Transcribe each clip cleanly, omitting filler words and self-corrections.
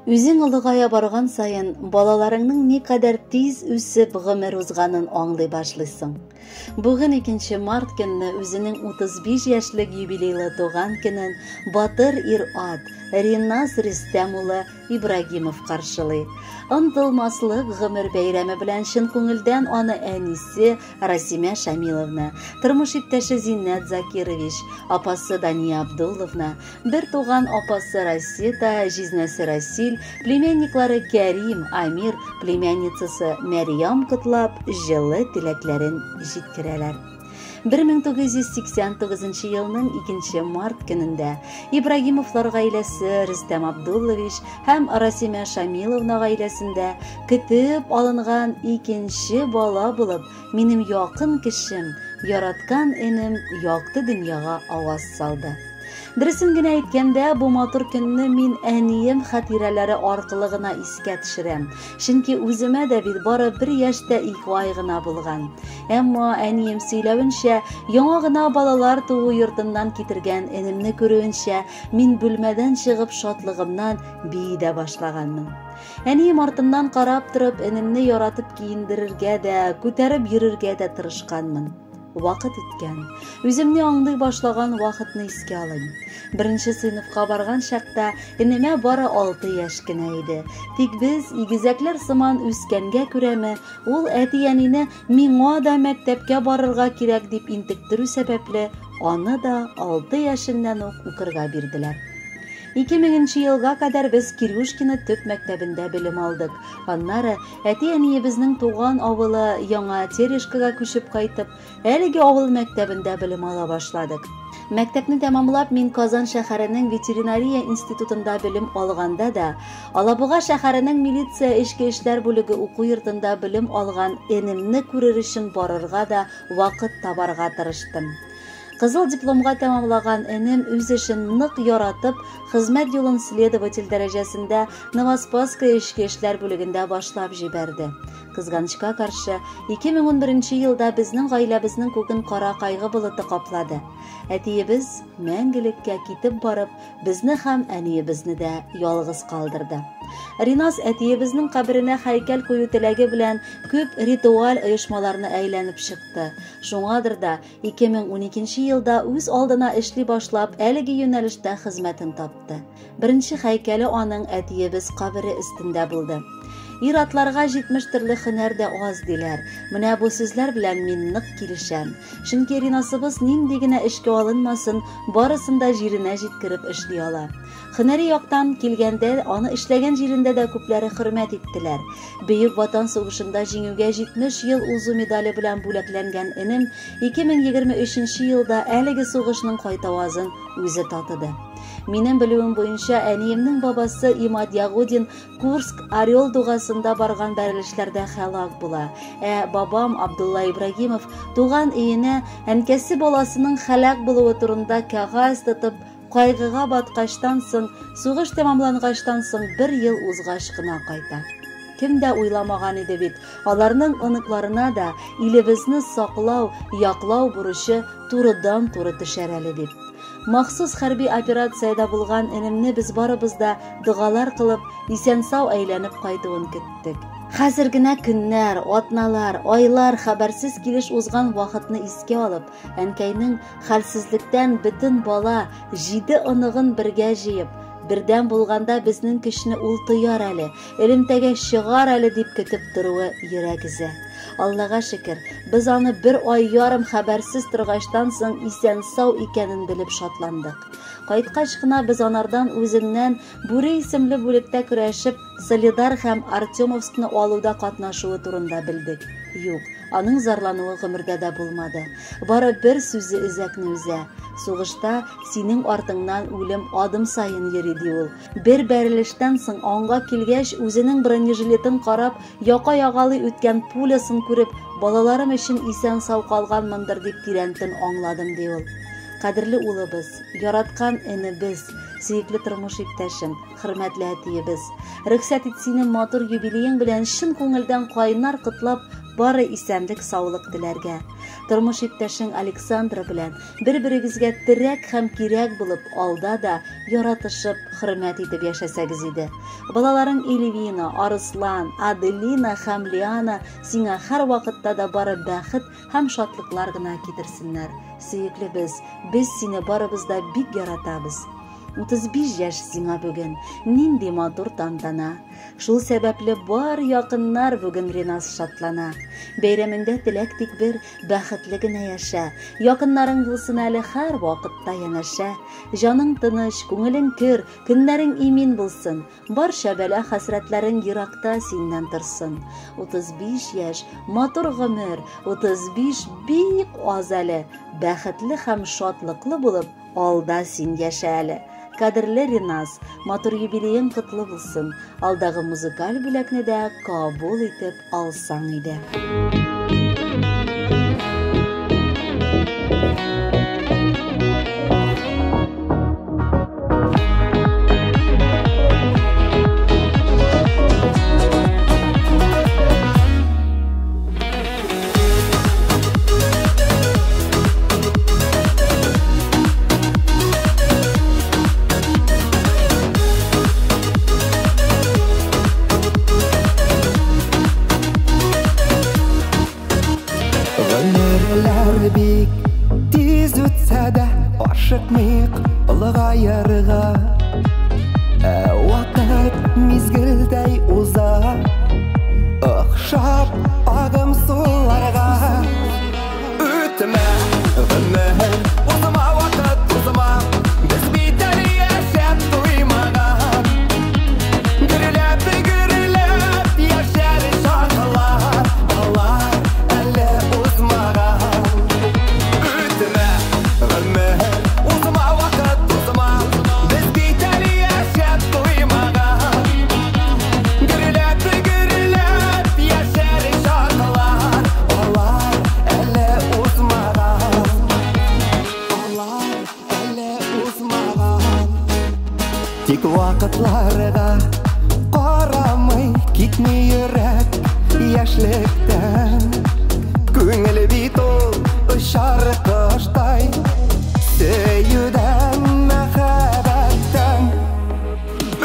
Үзең олыгая барган саен, балаларыңның никадәр тиз үсеп гомер узганын аңлый башлыйсың. Бүген 2 март көнне үзенең 35 яшьлек юбилейлы туган көнен батыр ир-ат Ринас Рөстәм улы Ибрагимов каршылый. Онытылмаслык гомер бәйрәме белән чын күңелдән аны әнисе Расимә Шамиловна, тормыш иптәше Зиннәт Закирович, апасы Дания Абдулловна, бер туган апасы Расита, җизнәсе Расил, племянниклары Кәрим, Амир, племянницасы Мәрьям котлап, җылы теләкләрен җиткерәләр. 1989 елның 2 март көнендә Ибрагимовлар гаиләсе Рөстәм Абдуллович һәм Расимә Шамиловна гаиләсендә көтеп алынган икенче бала булып минем якын кешем, яраткан энем якты дөньяга аваз салды. Дөресен генә әйткәндә, бу матур көнне мин әнием хатирәләре аркылы гына искә төшерәм. Чөнки үземә дә бит бары бер яшьтә ике ай гына булган. Әмма әнием сөйләвенчә, яңа гына балалар туу йортыннан китергән энемне күрүенчә, мин бүлмәдән чыгып шатлыгымнан бии дә башлаганмын. Әнием артыннан карап торып, энемне яратып киендерергә дә, күтәреп йөрергә дә тырышканмын. Вакыт үткән. Үземне аңлый башлаган вакытны искә алыйм. Беренче сыйныфка барган чакта энемә бары 6 яшь кенә иде. Тик без игезәкләр сыман үскәнгә күрәме, ул әти-әнине миңа да мәктәпкә барырга кирәк дип интектерү сәбәпле, аны да 6 яшеннән үк укырга бирделәр. 2000 елга кадәр без Кирюшкино төп мәктәбендә белем алдык. Аннары әти-әниебезнең туган авылы Яңа Терешкага күчеп кайтып, әлеге авыл мәктәбендә белем ала башладык. Мәктәпне тәмамлап, мин Казан шәһәренең ветеринария институтында белем алганда да, Алабуга шәһәренең милиция эчке эшләр бүлеге уку йортында белем алган энемне күрер өчен барырга да вакыт табарга тырыштым. Кызыл дипломга тәмамлаган энем үз эшен нык яратып, хезмәт юлын следователь дәрәҗәсендә Новоспасское эчке эшләр бүлегендә башлап җибәрде. Кызганычка каршы, 2011 елда безнең гаиләбезнең күген кара кайгы болыты каплады. Әтиебез мәңгелеккә китеп барып, безне һәм әниебезне дә ялгыз калдырды. Ринас әтиебезнең каберенә һәйкәл кую теләге белән күп ритуаль оешмаларны әйләнеп чыкты. Шуңадыр да 2012 елда үз алдына эшли башлап, әлеге юнәлештә хезмәтен тапты. Беренче һәйкәле аның әтиебез кабере өстендә булды. Ир-атларга 70 төрле һөнәр дә аз диләр. Менә бу сүзләр белән мин нык килешәм. Чөнки Ринасыбыз нинди генә эшкә алынмасын, барысын да җиренә җиткереп эшли ала. Һөнәри яктан килгәндә, аны эшләгән җирендә дә күпләре хөрмәт иттеләр. Бөек Ватан сугышында җиңүгә 70 ел узу медале белән бүләкләнгән энем 2023 елда әлеге сугышның кайтавазын үзе татыды. Минем белүем буенча, әниемнең бабасы Имад Ягудин Курск Орел дугасында барган бәрелешләрдә һәлак була. Ә бабам Абдулла Ибрагимов туган өенә әнкәсе баласының һәлак булуы турында кәгазь тотып Кайгыга баткачтан соң, сугыш тәмамлангачтан соң бер ел узгач кына кайта. Кем дә уйламаган иде бит, аларның оныкларына да илебезне саклау, яклау бурычы турыдан-туры төшәр әле дип. Махсус хәрби операциядә булган энемне без барыбыз да догалар кылып, исән-сау әйләнеп кайтуын көттек. Хәзер генә көннәр, атналар, айлар хәбәрсез килеш узган вакытны искә алып, әнкәйнең Хәлсезлектән бөтен бала, җиде оныгын бергә җыеп, бердәм булганда безнең көчне ул тояр әле, элемтәгә чыгар әле дип көтеп торуы йөрәк өзә. Аллага шөкер, без аны бер ай ярым хәбәрсез торгачтан соң исән-сау икәнен белеп шатландык. Кайткач кына без анардан үзеннән Бүре исемле бүлектә көрәшеп, Солидар һәм Артемовскны алуда катнашуы турында белдек. Юк, аның зарлануы гомердә дә булмады. Бары бер сүзе үзәкне өзә. Сугышта синең артыңнан үлем адым саен йөри, ди ул. Бер бәрелештән соң аңга килгәч, үзенең бронежилетын карап, яка ягалый үткән пулясын күреп, балаларым өчен исән-сау калганмындыр дип тирәнтен аңладым, ди ул. Кадерле улыбыз, яраткан энебез, сөекле тормыш иптәшем, хөрмәтле әтиебез, рөхсәт ит сине матур юбилеең белән чын күңелдән кайнар котлап, Бары исәнлек саулык теләргә. Тормыш иптәшең Александра белән бер-берегезгә терәк һәм кирәк булып, алда да яратышып, хөрмәт итеп яшәсәгез иде. Балаларың Эльвина, Арыслан, Аделина һәм Лиана сиңа һәрвакытта да бары бәхет һәм шатлыклар гына китерсеннәр. Сөеклебез, без сине барыбыз да бик яратабыз. 35 яшь сиңа бүген, нинди матур тантана. Шул сәбәпле бар якыннар бүген Ринас шатлана. Бәйрәмеңдә теләк тик бер, бәхетле генә яшә. Якыннарың булсын әле һәр вакытта янәшә. Җаның тыныч, күңелең көр, көннәрең имин булсын. Барча бәла хәсрәтләрең еракта синнән торсын. 35 яшь, матур гомер, 35 бик аз әле. Бәхетле һәм шатлыклы булып, алда син яшә әле. Кадерле Ринас, матур юбилеең котлы булсын. Алдагы музыкаль бүләкне дә кабул итеп алсаң иде. Гомерләр бик тиз үтсә дә, ашыкмыйк олыгаерга. Ә вакыт мизгелдәй уза, охшап агым суларга. Үтмә гомер, узма вакыт, узма, без бит әле яшәп туймаган. Гөрләп, гөрләп яшәр чаклар, алар әле узмаган. Үтмә гомер, узма вакыт, узма, без бит әле яшәп туймаган. Гөрләп, гөрләп яшәр чаклар, алар әле узмаган. Алар әле узмаган. Тик вакытларга карамый китми йөрәк яшьлектән. Күңел бит ул очар коштай, сөюдән, мәхәббәттән.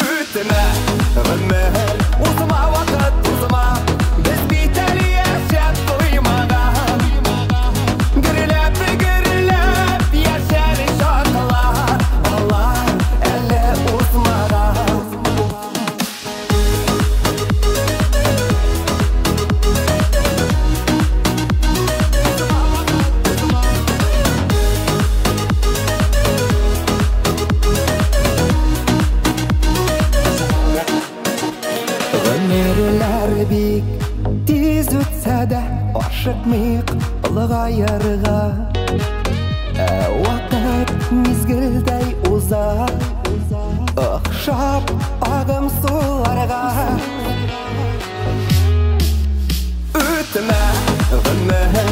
Үтмә гомер, узма вакыт, узма, без бит әле яшәп туймаган. Гөрләп, гөрләп яшәр чаклар, алар әле узмаган. Гомерләр бик тиз үтсә дә, ашыкмыйк олыгаерга. Ә вакыт мизгелдәй уза, охшап агым суларга. Үтмә гомер,